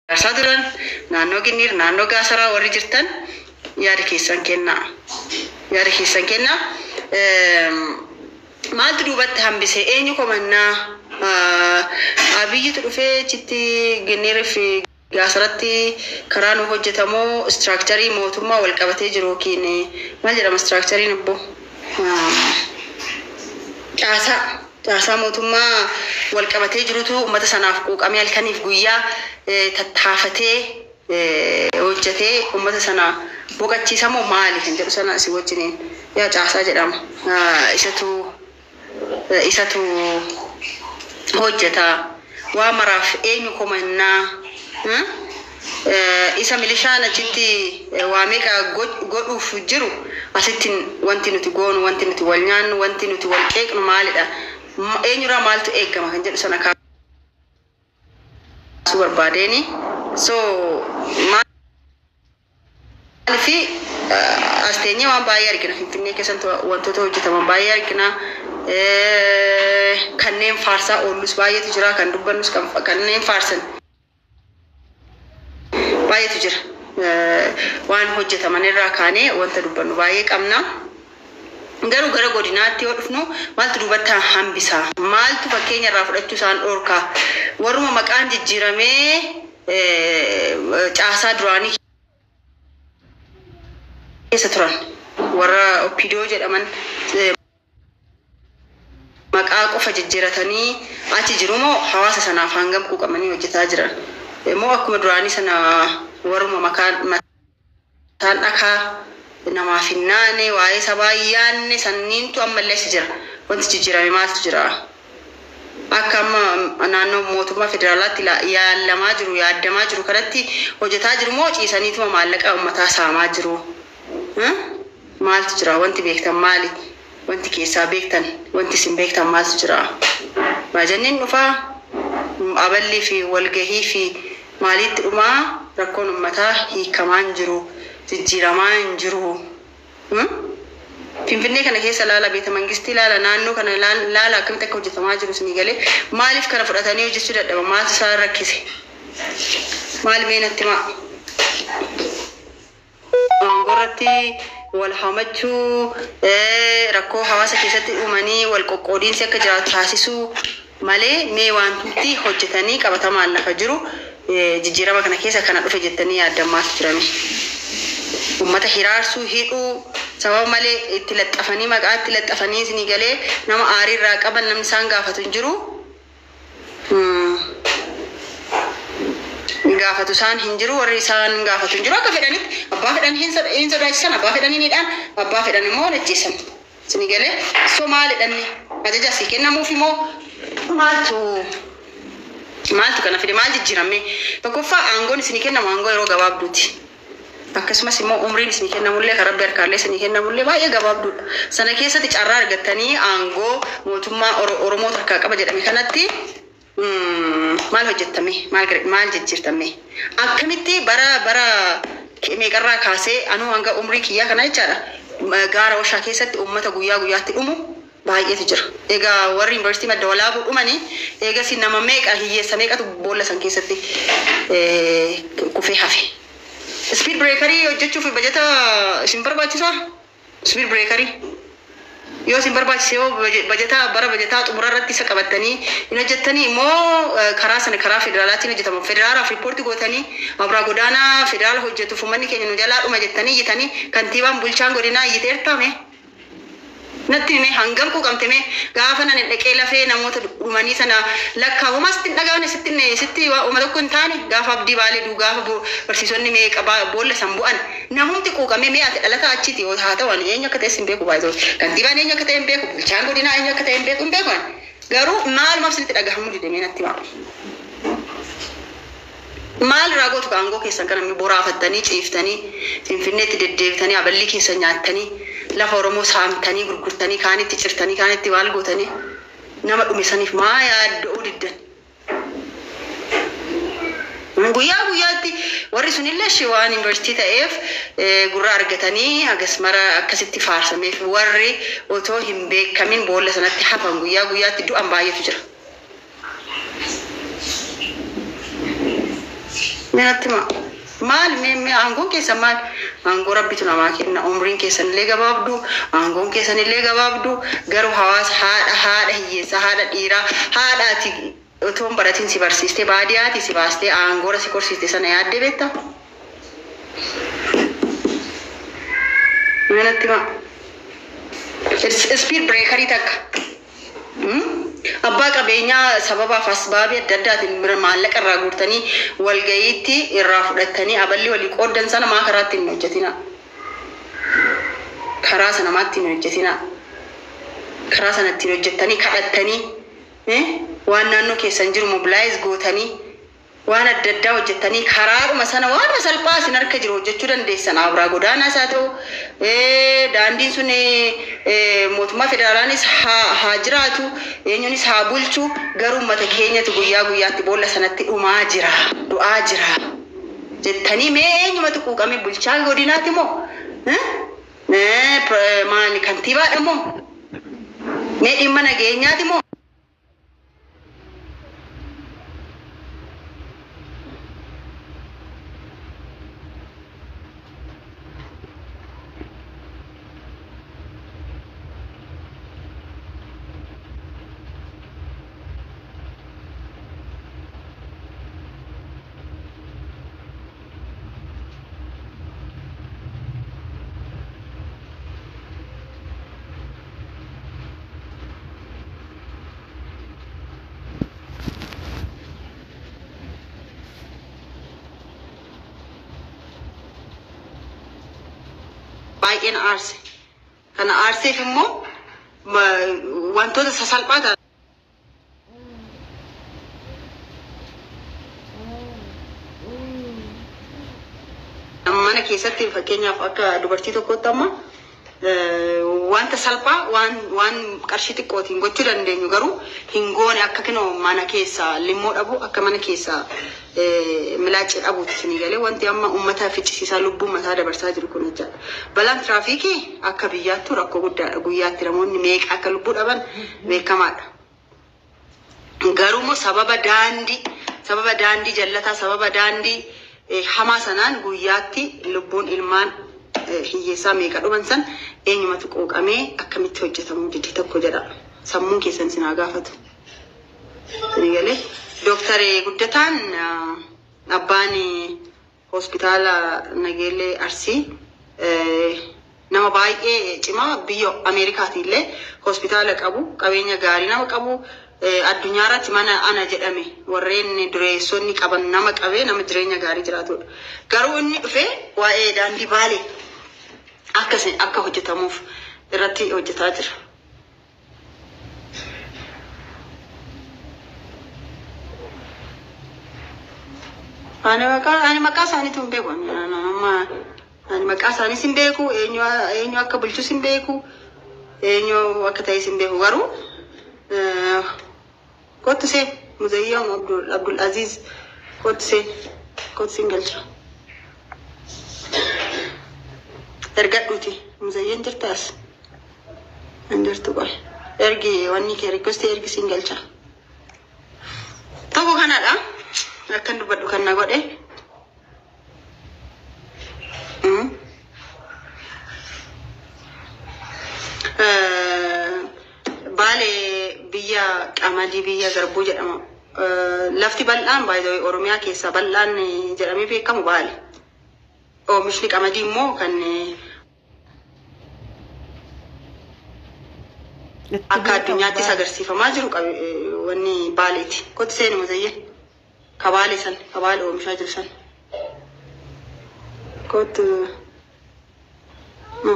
Gaarsaa turan, naannoo Ginniir, naannoo Gaasaraa warri jirtan yaada keessan kennaa. Yaada keessan kennaa. Maaltu duubatti hambise? Eenyu komannaa? Abiyyitu dhufee achitti Ginniirii fi Gaasaratti karaa nu hojjetamoo structure mootummaa wal qabatee jiru yookiin maal jedhama structurein obbo? Caasaa mootummaa wal qabatee jirutu uummata sanaaf quuqamee halkaniif guyyaa tattaafatee hojjetee uummata sana boqochiisamoo maali kan jedhu sana si wajjiniin yaa caasaa jedhama. Isatu hojjeta. Waa maraaf eenyu komannaa? Isa milishaan achitti waa meeqa godhuuf jiru, asitti wanti nuti goonu, wanti nuti wal nyaannu, wanti nuti wal qeeqnu maalidha? Eenyurraa maaltu eegama kan jedhu sana kaasuu barbaadeeni. So maalifi as teenyee waan baay'ee argina. Finfinnee keessatti wantoota hojjetaman baay'ee argina. Kanneen faarsaa oollus baay'eetu jira. Kan dubbannus kanneen faarsan baay'eetu jira. Waan hojjetaman irraa kaanee wanta dubbannu baay'ee qabna. Garuu gara godinaatti yoo dhufnu, maaltu duubatti hambisa? Maaltu fakkeenya irraa fudhachuu isaan dhorka? Warruma maqaan jijjiiramee caasaa duraanii keessa turan, warra OPDO jedhaman, maqaa qofa jijjiiratanii achi jiru moo hawaasa sanaaf hangam quuqamanii hojjetaa jiran? Moo akkuma duraanii sana warruma makaan mataan dhakaa namaaf hin naane, waa'ee sabaa hin yaadne sanniintu ammallee achi jira? Wanti jijjiirame maaltu jira? Akka amma naannoo mootummaa federaalaatti yaalamaa jiru, yaadamaa jiru kanatti hojjetaa jiru moo ciisaniituma maallaqa uummataa saamaa jiru? Maaltu jira? Wanti beektan maali? Wanti keessaa beektan, wanti isin beektan maaltu jira? Baajanniin dhufaa, aballii fi walgahii fi maaliitti dhumaa, rakkoon uummataa hiikamaa hin jiru, jijjiiramaa hin jiru. Finfinnee kana keessa laala, beeta mangistii laala, naannoo kana laala, akkamitti akka hojjetamaa jiru isinii galee. Maaliif kana fudhatanii hojjechuu dadhaba? Maaltu isaan rakkise? Maal mee natti himaa? Aangoo irratti wal hamachuu, rakkoo hawaasa keessatti uumanii wal qoqqoodiinsi akka jiraatu taasisuu malee, mee wanti hojjetanii qabatamaan lafa jiru, jijjiirama kana keessa kana dhufe jettanii yaaddan maaltu jirame? Uummata hiraarsuu, hidhuu, sababa malee itti laxxafanii, maqaa itti laxxafanii isinii galee, nama aarii irraa qaban namni isaan gaafatu hin jiru. Gaafatu isaan hin jiru, warri isaan gaafatu hin jiru. Akka fedhanitti abbaa fedhan hin sodaachisan, abbaa fedhan hin hidhaan, abbaa fedhan immoo ajjeesan. Isinii galee? So maalidhanni ajaja asii kennamuuf immoo maaltu kana fide? Maal jijjiirame? Tokkoffaa, aangoon isinii kennamu aangoo yeroo gabaabduuti. Akkasumas immoo umriin isinii kennamullee, kan Rabbi harkaallee isinii kennamullee baay'ee gabaabduudha. Sana keessatti carraa argattanii aangoo mootummaa Oromoo harkaa qaba jedhame kanatti maal hojjettame? Maal jijjiirtame? Akkamitti bara meeqarraa kaasee anuu hanga umrii kiyyaa kana jechaadha. Gaara Washaa keessatti uummata guyyaa guyyaatti dhumu baay'eetu jira. Egaa warri yuunivarsiitii Madda Walaabuu dhumanii eegas nama meeqa, hiyyeessa meeqatu boolla san keessatti kufee hafe? Speed breakerii hojjechuuf bajeta isin barbaachisaa? Speed breakerii yoo isin barbaachise, yoo bajataa bara bajataa xumura irratti isa qabattanii hin hojjettanii immoo karaa sana karaa federaalaatiin hojjetama. Federaalaaf riippoortii gootanii, abraa godaanaa federaala hojjetuuf uummanni keenya nu jalaa dhuma jettanii iyyitanii, kantiibaan, bulchaan godinaa iyyiteertame? Natti hime, hangam quuqamte mee? Gaafa nan dhaqee lafee namoota dhumanii sana lakkaa'umas sitti hin dhaga'amne, sitti uma tokko hin taane. Gaafa Abdii Baalee duu, gaafa barsiisonni meeqa boolla san bu'an, namumti quuqamee mee? Ati dhalataa achiiti yoo haa ta'u, ani eenyu akka ta'e hin beeku baay'ee. Kantiibaan eenyu akka ta'e hin beeku, bulchaan godinaa eenyu akka ta'e hin beeku, hin beeku ani. Garuu maalumaaf sinitti dhagahamuu dide? Mee natti himaa. Maal irraa gootu aangoo keessan kana boraafattanii ciiftanii, Finfinneetti deddeebitanii, aballii keessan nyaattanii, lafa Oromoo saamtanii gurgurtanii, kaanitti cirtanii, kaanitti maal gootanii, nama dhume saniif maa yaadda'uu diddan? Guyyaa guyyaatti warri sunillee ishee waan yuunivarsiitii ta'eef gurra argatanii hagas mara akkasitti faarsameef, warri otoo hin beekamin boolla sanatti hafan, guyyaa guyyaatti du'an baay'eetu jira. Mee natti himaa. Maal mee mee aangoon keessan maal? Aangoo rabbitu namaa kenna. Umriin keessan illee gabaabdu, aangoon keessan illee gabaabdu. Garuu hawaasa haadha haadha hiyyeessaa, haadha dhiiraa, haadha ati otoo hin baratin si barsiistee baadiyyaati si baastee aangoora si korsiiste sana yaaddee beektaa? Mee natti himaa. Speed breakerii takka. Abbaa qabeenyaa sababaaf asbaabii adda addaatiin maallaqa irraa guurtanii walgayiitti irraa fudhattanii aballi walii qooddan sana maa karaatti hin hojjetina. Karaa sana maatti hin hojjetina. Karaa sana ittiin hojjettanii kadhattanii waan naannoo keessan jiru mobilize gootanii waan adda addaa hojjettanii karaadhuma sana waan salphaa isin harka jiru hojjechuu dandeessan. Abraa godaanaas haa ta'u, daandiin sun mootummaa federaalaanis haa jiraatu, eenyuunis haa bulchu, garuu uummata keenyatu guyyaa guyyaatti boolla sanatti dhumaa jira, du'aa jira jettanii mee eenyumatu quuqamee bulchaa godinaati moo maali kantiibaadha moo mee dhimma nageenyaati moo? Baay'een aarse. Kana aarseef immoo wantoota sasalphaa ta'an. Mana keessatti fakkeenyaaf akka dubartii tokkotti amma wanta salphaa waan qarshii xiqqootiin gochuu dandeenyu garuu hin goone, akka kinoo mana keessaa limmoo dhabu, akka mana keessaa milaacee dhabuuti isinii galee wanti amma uummata ficcisiisaa lubbuu mataa dabarsaa jiru kun jechaadha. Balaan tiraafikii akka biyyaattu rakkoo guddaadha. Guyyaatti namoonni meeqa akka lubbuu dhaban beekamaadha. Garuu immoo sababa daandii jallataa, sababa daandii hamaa sanaan guyyaatti lubbuun ilmaan hiyyeessaa meeqa dhuman san eenyumatu quuqamee akkamitti hojjetamuu dide tokko jedha. Sammuun keessan isin haa gaafatu. Isinii galee Dooktar Guddataan, abbaan hospitaala Nageellee Arsii, nama baay'ee cimaa, biyya Ameerikaati illee hospitaala qabu, qabeenya gaarii nama qabu, addunyaa irratti mana ana jedhame warreen dureessonni qaban nama qabee nama jireenya gaarii jiraatudha. Garuu inni dhufee waa'ee daandii Baalee akka hojjetamuuf irratti hojjetaa jira. Ani maqaa isaaniitu hin beeku. Ani maqaa isaaniis hin beeku. Eenyu eenyu akka bulchus hin beeku. Eenyu akka ta'es hin beeku. Garuu kottu seen, Muzayyam Abdul Aziz, kottu seen, kottu seen galcha. Ergadhuuti Muzayyan jirtaas hin jirtu, qoy. Ergi wanni kee request ergi, siin galcha. Tokko kanadha. Akkan dubbadhu kan na godhe. Baale biyya qamadii, biyya garbuu jedhama. Lafti bal'aan baay'ee Oromiyaa keessaa bal'aan jedhamee beekamu Baale. Oomishni qamadii immoo kan akka addunyaattis agarsiifamaa jiru wanni Baaleeti. Kottu seeni Muzayyeen. Ka Baale san, ka Baale oomishaa jiru san. Kottu. No.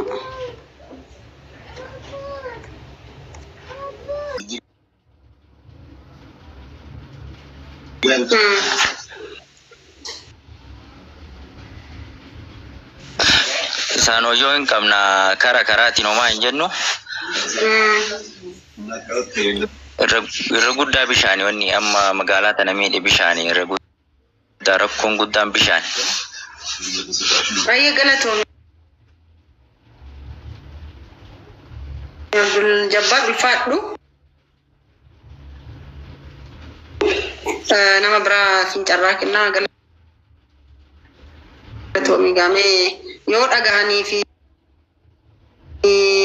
Isaan hojii hin qabna, kara karaatiin homaa hin jennu. Irra guddaa bishaani, wanni amma magaalaa tana miidhe bishaani, irra guddaa rakkoon guddaan bishaani. Baay'ee galatoomii. Abdul Jabbaar, ulfaadhu. Nama biraa siin carraa kennaa. Galatoomi gaamee yoo dhagahanii fi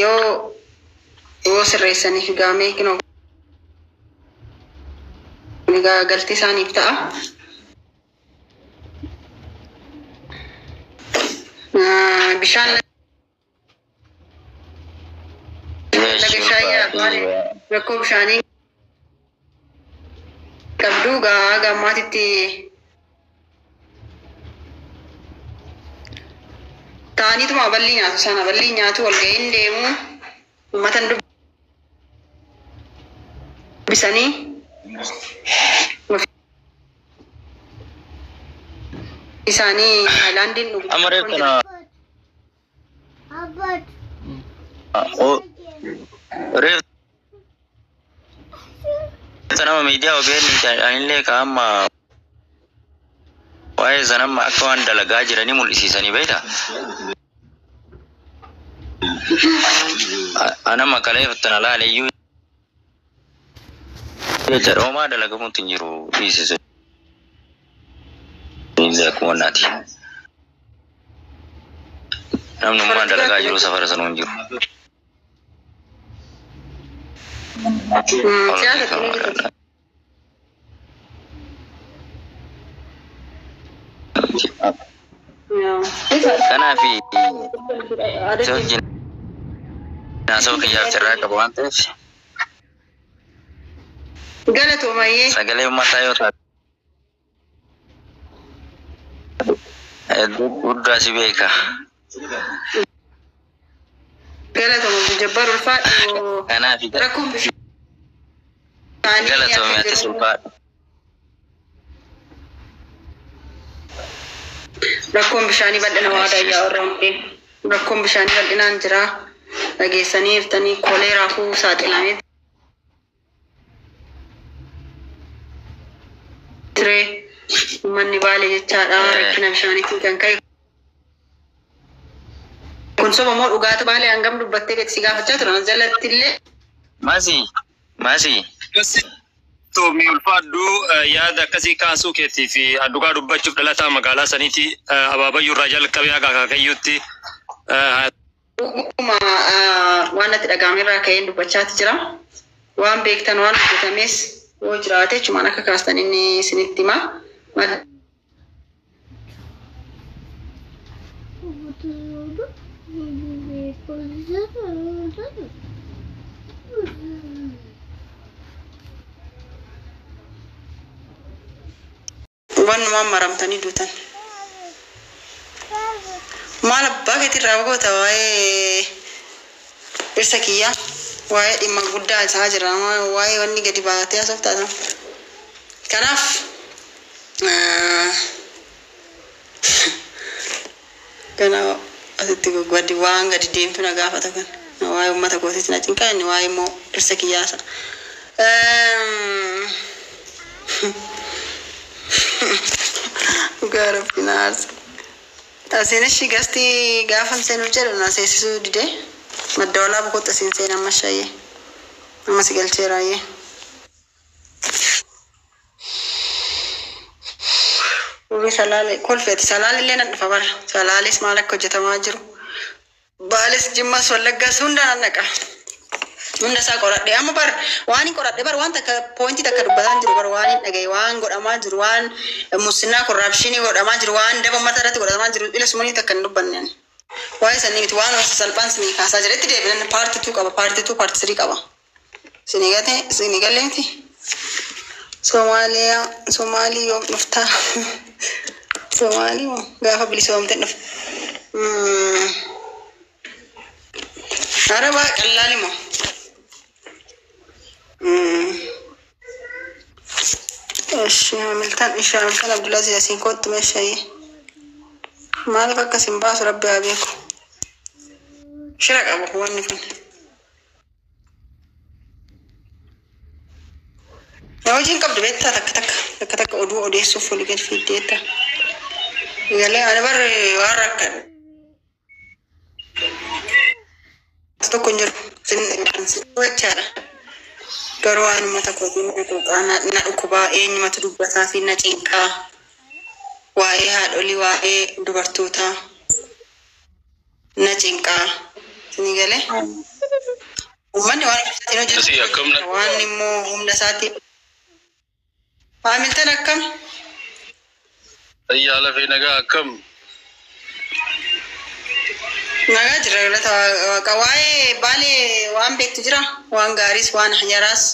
yoo sirreessaniif gaamee kinoo egaa galti isaaniif ta'a. Bishaan laga shaayyaa rakkoo bishaanii qabdu gaa gammaatitti ta'aniituma bal'ii nyaatu sana bal'ii nyaatu walga'iin deemu uummata dubbisanii isaanii haayilaandiin dhugu. Amma reef kana reef nama miidiyaa OBN anillee ka amma waa'ee sanamma akka waan dalagaa jiranii mul'isiisanii beektaa? Anama kaleef tana laale iyyuu jecha homaa dalagamuutti hin jiru dhiisisu. Illee akkuma naati. Namnummaan dalagaa jiru safara sanuu hin jiru. Siyaasa kun jirtu. Kanaaf wajjin haasawaa kiyyaaf carraa qaba waan ta'eef Galatoomayyee. Sagalee uummataa yoo taate hedduu guddaa si beeka. Galatooma Jabbar ulfaadhu. Kanaaf Rakkoon bishaanii galatoomi akka ati jiru. Ulfaadhu. Rakkoon bishaanii bal'ina waadaa yaa warra hundee. Rakkoon bishaanii bal'inaan jira. Dhageessanii jirtanii koleeraafuu saaxilamee ture. Uummanni Baalee jechaadha rakkina bishaaniitiin kan ka'e. Kun soba moo dhugaatu Baalee hangam dubbattee gadi si gaafachaa turan as jalatti illee. Masi masi. Toomi ulfaadhu, yaada akkasii kaasuu keetii fi dhugaa dubbachuuf dhalataa magaalaa saniiti abaabayyuu irraa jalqabee haga akaakayyuutti Dhuguma waan natti dhaga'ame irraa ka'een dubbachaati jira. Waan beektan waan hojjetames yoo jiraate jechumaan akka kaastan inni isinitti hima. Wanumaan maramtanii duutan. Maal abbaa keetii irraa goota waa'ee dhirsa kiyyaa, waa'ee dhimma guddaa isaa jira, waa'ee wanni gadi baatee haasoftaa. Kanaaf kana asitti gadi waan gadi deemtu na gaafata kan waa'ee uummata kootiis na cinqaa, inni waa'ee immoo dhirsa kiyyaasa. Dhugaa rabbi na aarsa. Asiin ishii gastii gaafa seenuuf jedhu na seensisuu didee madda walaa boqotta asiin seen amma shayyee amma si galcheeraayyee. Urri salaale kolfeeti, salaale illee nan dhufa bara salaales maal akka hojjetamaa jiru, Baales, Jimmas, Wallaggaas hunda nan dhaqa. Hunda isaa qoradhe amma bar waan hin qoradhe bar waan takka point takka dubbataa jiru bar waan hin dhagaye, waan godhamaa jiru, waan musliinaa corruption godhamaa jiru, waan daba uummata irratti godhamaa jiru ila sumanii takka hin dubbanne ani. Waa'ee sanii miti, waan salphaan sinii kaasaa jira, itti deebinan part 2 qaba, part 2, part 3 qaba. Sinii gate sinii galee miti. Somaaliyaa Somaalii yoom dhuftaa? Somaalii moo gaafa bilisoomte dhufa. Arabaa qallaali moo? Eshi Hamilton, ishi Hamilton Abdulaziz asiin kottu meeshaayi. Maaliif akkas hin baasu rabbi haa beeku. Shira qaba wanni kun. Hojiin qabdu beektaa, takka takka takka takka oduu odeessuuf walii gad fiiddeetta. Galee ani barri waan rakka tokko hin jiru. Jechaadha. Garuu waan uummata kootiin na tuqaa, na dhukkubaa, eenyumatu dubbataa fi na cinqaa. Waa'ee haadholii, waa'ee dubartootaa na cinqaa. Isinii galee? Uummanni waan isaatiin hojjetu Asii akkam na- waan immoo humna isaatiin. Maamiltan akkam? Ayyaa lafee nagaa akkam? Nagaa jira, galata Waaqa. Waa'ee Baalee waan beektu jira? Waan gaariis waan yaraas.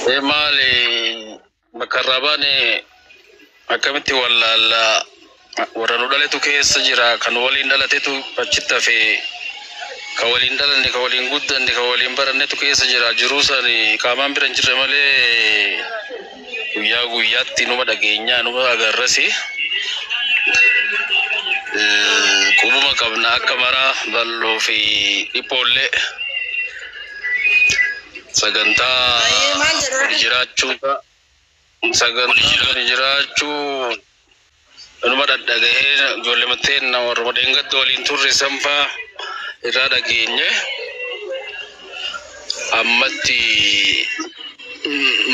Ee, maali, bakka irraa baane akkamitti wallaallaa? Warra nu dhaletu keessa jira, kan waliin dhalatetu achitti hafe, kan waliin dhalanne, kan waliin guddanne, kan waliin barannetu keessa jira. Jiruu sani qaamaan bira hin jirre malee guyyaa guyyaatti numa dhageenyaa, numa agarrasi. Qubuma qabna akka maraa bal'oo fi dhiphoollee sagantaa Baay'ee maal jedhu? wali jiraachuu, sagantaa wali jiraachuu numa dhadhagahee, ijoollee mateen warra dheengadda waliin turre sanfaa irraa dhageenye. Ammatti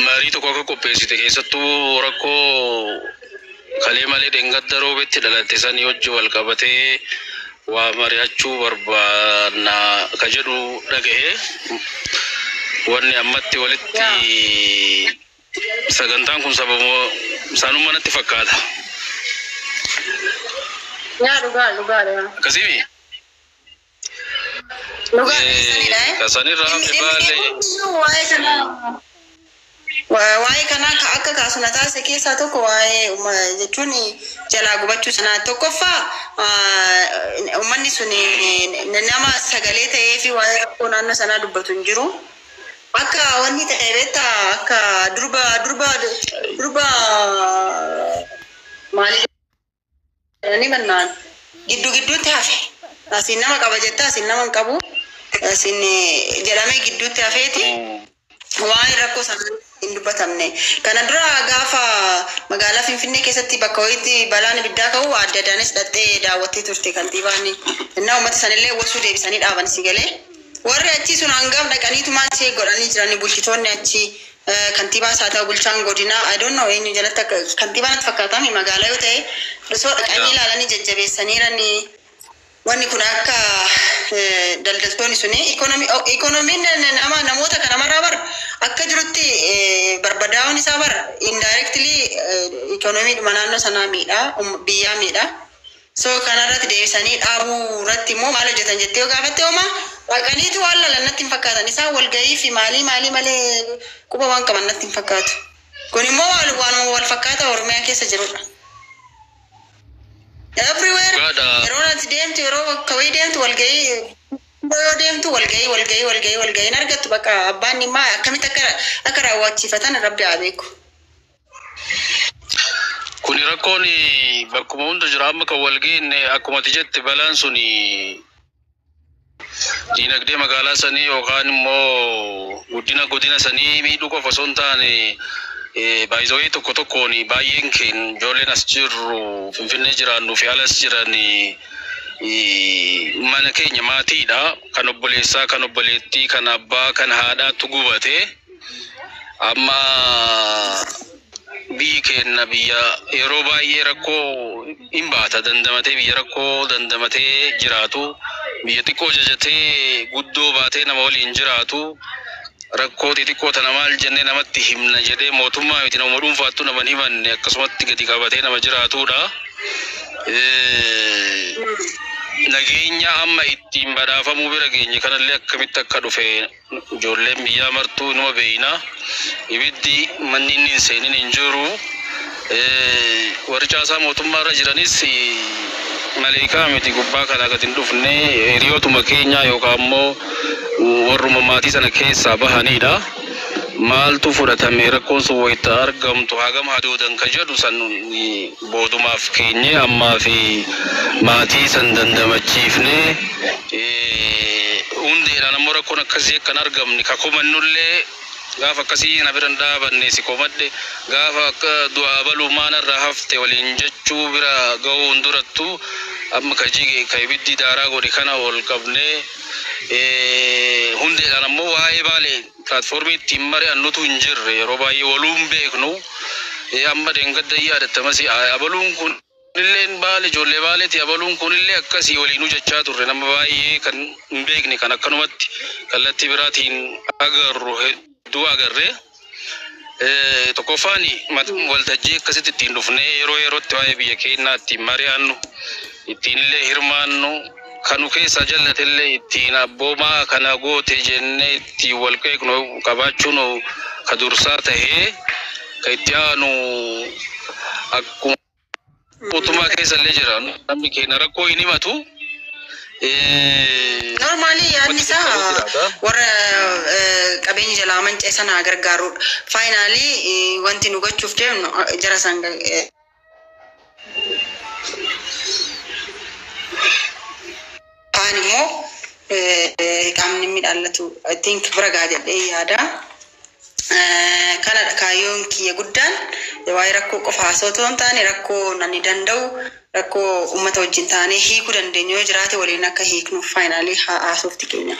marii tokko akka qopheessite, keessattuu rakkoo kalee malee dheengadda roobetti dhalate sanii wajji wal qabatee waa mari'achuu barbaanna ka jedhu dhagahee. Wanni ammatti walitti sagantaan kun sababa isaanuma natti fakkaata. Yaa, dhugaa, dhugaadha. Akkasimi? Dhugaa sanidha. Kasanirraa hafe Baalee. Waa'ee kanaa waa'ee kanaa ka akka kaasu na taasise keessaa tokko waa'ee jechuun jalaa gubachuu sanaa. Tokkoffaa, uummanni sun nama sagalee ta'ee fi waa'ee rakkoo naannoo sanaa dubbatu hin jiru. Akka wanni ta'e beektaa, akka durba maali jedhanii mannaan gidduu gidduutti hafe. Asiin nama qaba jetta, asiin nama hin qabu. Asiin jedhamee gidduutti hafeeti. Waa'ee rakkoo sanaa hin dubbatamne. Kana dura gaafa magaalaa Finfinnee keessatti bakka wayiitti balaan ibiddaa ka'u adda addaanis dhattee daawwattee turte kantiibaan. Innaa uummata sanillee wasuu deebisanii dhaaban si galee. Warri achii sun hangam dhaqaniitu maal ishee godhanii jirani bulchitoonni achii, kantiibaas haa ta'u bulchaan godinaa, I don't know eenyu jalatti akka kantiibaa natti fakkaatami, magaalaa yoo ta'e osoo dhaqanii ilaalanii jajjabeessaniiranii wanni kun akka daldaltoonni suni ikoonomiin nama namoota kana maraa bar akka jirutti barbadaa'uun isaa bar indirectly ikoonomiidhuma naannoo sanaa miidha, biyyaa miidha. So kanarratti deebisanii dhaabuu irratti immoo maal hojjetan jettee yoo gaafatte, homaa dhaqaniitu waan lalan natti hin fakkaatan. Isaan walgahii fi maalii maalii malee quba waan qaban natti hin fakkaatu. Kun immoo waanuma wal fakkaata Oromiyaa keessa jirudha. Everywhere Dhugaadha. yeroo ati deemtu, yeroo bakka wayii deemtu, walgahii yoo deemtu, walgahii, walgahii, walgahii, walgahii hin argattu. Bakka abbaan dhimmaa akkamitti akka raawwachiifatan Rabbi haa beeku. Kuni rakkoon bakkuma hunda jira. Amma kan wal geenne, akkuma ati jette, balaan suni diinagdee magaalaa sanii yookaan immoo guddina godina sanii miidhuu qofa osoo hin taane, baay'ee tokko tokkoon baay'een keenya ijoolleen as jirru, Finfinnee jiraannuu fi alas jiran, mana keenya maatiidha. Kan obboleessaa, kan obboleettii, kan abbaa, kan haadhaatu gubate. Amma biyyi keenya biyya yeroo baay'ee rakkoo hin baata dandamatee, biyya rakkoo dandamatee jiraatu, biyya xiqqoo jajatee guddoo baatee nama waliin jiraatu, rakkoo xixiqqoo tana maal jennee namatti himna jedhee mootummaa miti nama dhuunfaattu nama hin himanne, akkasumatti gadi qabatee nama jiraatudha. Nageenya amma ittiin badhaafamuu bira geenye kanallee akkamitti akka dhufe ijoolleen biyyaa martuu inuma beeyna. Ibiddi manni inni hin seenin hin jiru. Warri caasaa mootummaa irra jiranis maleekaa miti, gubbaa kana gadi hin dhufne, hiriyootuma keenya yookaan immoo warruma maatii sana keessaa bahanidha. Maaltu fudhatame, rakkoon sun wayita argamtu hagam hadoodan ka jedhu san boodumaaf keenye, ammaa fi maatii san dandamachiifne, hundeedhaan ammoo rakkoon akkasii akkan argamne ka komannullee gaafa akkasii na bira hin dhaabanne, si komadhe, gaafa akka du'aa baluu maanarraa hafte waliin jechuu bira ga'uun durattu, amma ka jige, ka ibiddi daaraa godhe kana ol qabnee, hundeedhaan ammoo waa'ee Baalee platformii ittiin mari'annutu hin jirre. Yeroo baay'ee waluun beeknu. Amma deengadda yaadattamas abaluun kun illeen baale ijoollee baaleeti, abaluun kun illee akkasii waliinuu jechaa turre. Nama baay'ee kan hin beekne kan akkanumatti kallattii biraatiin agarru hedduu agarree. Tokkoffaan waltajjii akkasitti ittiin dhufnee yeroo yerootti waa'ee biyya keenyaa ittiin mari'annu, ittiin illee hirmaannu, kanu keessa jallatellee ittiin abboomaa kana goote jennee ittiin wal qeeqnu qabaachuun ka dursaa tahee, ka itti aanu akkuma mootummaa keessa illee jira, namni keenya rakkoo hin himatu. Normally yaadni isaa warra qabeenya jalaa manca'e sana gargaarudha. Finally wanti nu gochuuf deemnu jara san kaan immoo qaamni miidhallatu I think bira gaa jedhee yaada. Kanadha kaayyoon kiyya guddaan. Waa'ee rakkoo qofa haasoo otoo hin taane, rakkoo namni danda'u, rakkoo uummata wajjin taanee hiikuu dandeenyu yoo jiraate waliin akka hiiknuuf finally haasofti keenya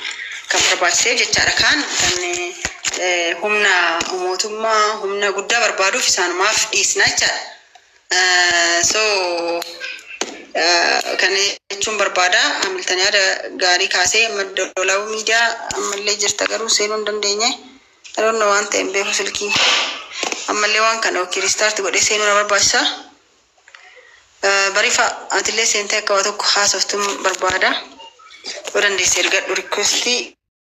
kan barbaachiseef jechaadha. Kaan kan humna mootummaa humna guddaa barbaaduuf isaanumaaf dhiisna jechaadha. So kana jechuun barbaada. Hamiltan yaada gaarii kaasee Madda Walaabuu Miidiyaa ammallee jirta, garuu seenuu hin dandeenye. I don't know waan ta'e hin beeku, silkiin ammallee waan kana restart godhee seenuu na barbaachisa. Barifa, atillee seentee akka waa tokko haasoftuun barbaada. Yoo dandeesse ergadhu requestii.